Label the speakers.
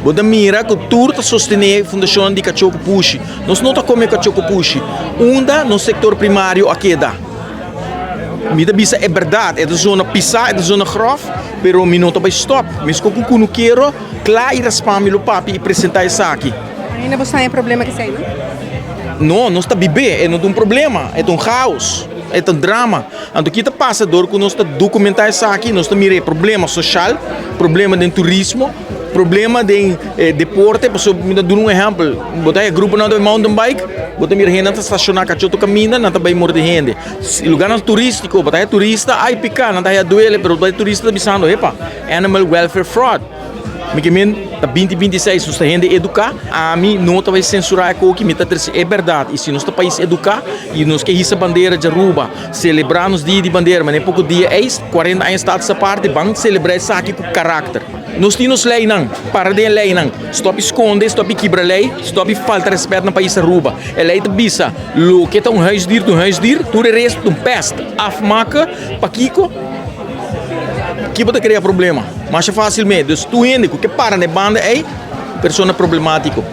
Speaker 1: Bo ta mira ku tur ta sostené fundashon di kachó ku pushi. Nos no ta kome kachó ku pushi. Unda nos sektor primario a keda? Mi ta bisa e bèrdat, e ta zona pisá, e ta zona gròf, pero mi no ta bai stòp. Meskos ku kunukero, kla i raspá mi lo papia i presentá esaki.
Speaker 2: Ainda bo sa e problema ku esei, no?
Speaker 1: No, nos ta bib'é, e no ta un problema, e ta un chaos, e ta un drama. Anto ki ta pasa dor ku nos ta dokumentá esaki, nos ta mira e problema soshal, problema den turismo, problema den deporte, pasobra mi ta duna un ehèmpel, bo ta haña gruponan ta bai mountain bike, bo ta mira hendenan ta stashoná kachoto kaminda, nan ta bai morde hende. Lugarnan turístiko, bo ta haña turista, ai piká, nan ta haña duele, pero bo ta haña turista ta bisando, epa, animal welfare fraud. Mi ke men ta 2026, nos ta hende eduká, ami no ta bai sensurá e koki, mi ta trese e bèrdat. I si nos ta pais eduká i nos ke hisa bandera di Aruba, selebrá nos dia di bandera, manera poko dia eis, 40 aña status aparte, ban selebrá esaki ku karakter. Nos tin nos leinan, para den e leinan, stòp di skonde, stòp di kibra lei, stòp di falta rèspèt na pais Aruba. E lei ta bisa, loke ta un huisdier ta un huisdier, tur e resto ta un pèst. Afmake, pakiko? Ki bo ta krea problema? Masha fásilmente. Dus tur hende ku ke para na e banda ei, persona problemátiko.